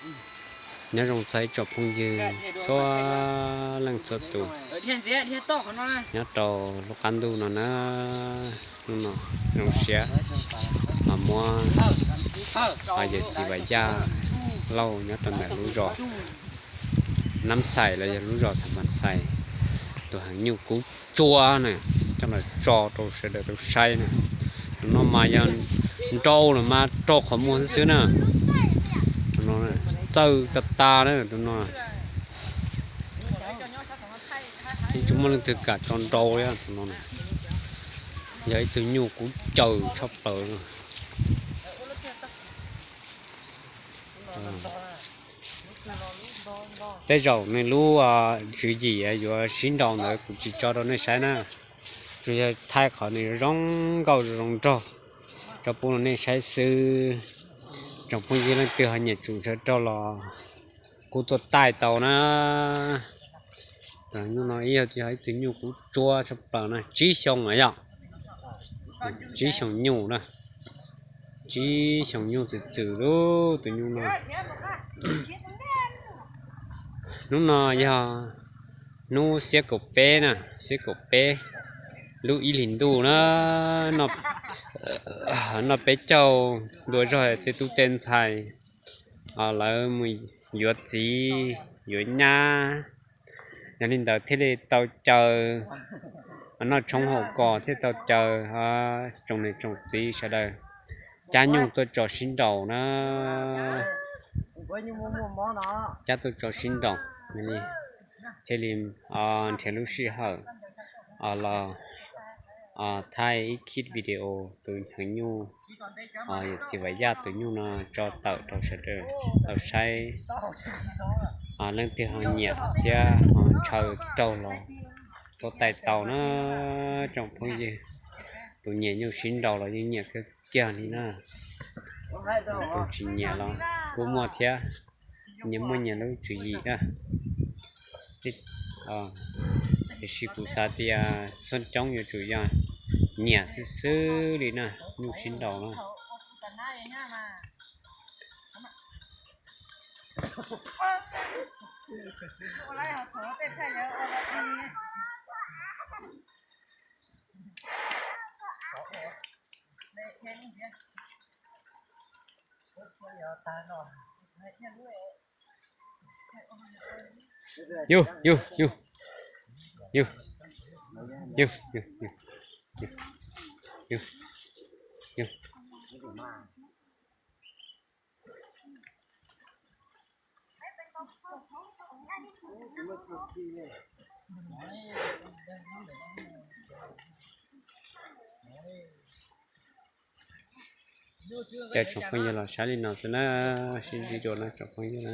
Nyob zoo txog ib tsoom phooj ywg txhua leej txhua tus nyob rau lub qab ntuj no na, hnub no zoo siab mas muab yawm txiv Vam Yaj Lauj nyob rau ntawm lub zos Nab Xais los yog lub zos Xam Pam Xais, tus heev nyuj kub tsua na, coj los tso rau sawv daws tau saib na. Tus no mas yog nrau los mas rau qhov muag xwb xwb na. Tus no txawj tas tas na tus no. Yeej tsis muaj leej twg kam tso nrau li tus no na. Yog ib tug nyuj kub caws tshaj plaws. Tej zaum nws lub tswv yim yuav sib nraus ntawd kuv tsis tso rau nej saib na. Tsuas yog thaij qhov nws yuav zoo nkauj zoo nraug tso pub rau nej saib xwb. Tsoom phooj ywg leej twg ho nyiam tsum ntshaw rau los kuj tuaj taij tau na. Tus nyuj no ib yog ib tug nyuj kub tsua tshaj plaws na, tsib xyoo lawm yom. Tsib xyoo nyuj na, tsib xyoo nyuj txwm txwm lub tus nyuj no. Hnub no yog hnub xiab kaum peb na, xiab kaum peb lub ib hlis ntuj na, noj peb caug ntua zog tej tub tej ntxhais lawv mus yuav txiv yuav nyab. Yog li ntawd thiaj li tau caw, noj tshoob haus kos thiaj tau caw tsoom niam tsoom txiv sawv daws cab nyuj tuaj tso sib nraus na. Cab tuaj tso sib nraus, thiaj li nrhiav lub sij hawm los thaij ib khib video tus heev nyuj, yawm txiv Vam Yaj tus nyuj no tso tawm rau sawv daws tau saib. Leej twg ho nyiam thiab ho ntshaw raug los tuaj taij tau na tsoom phooj ywg. Tus nyiam nyuj sib nraus los yeej nyiam kawg kiag li na. Tus tsis nyiam los kuj muaj thiab, nyias muaj nyias lub tswv yim na. Tiam sis kuv xav tias xub coob yuav tsum yog nyiam xwb xwb li na, nyuj sib nraus na. Yus, yus, yus. Yus, yus, yus, yus. Yus, yus. Cov tsoom phooj ywg los saib li no xwb na, sib ntsib dua na tsoom phooj ywg na.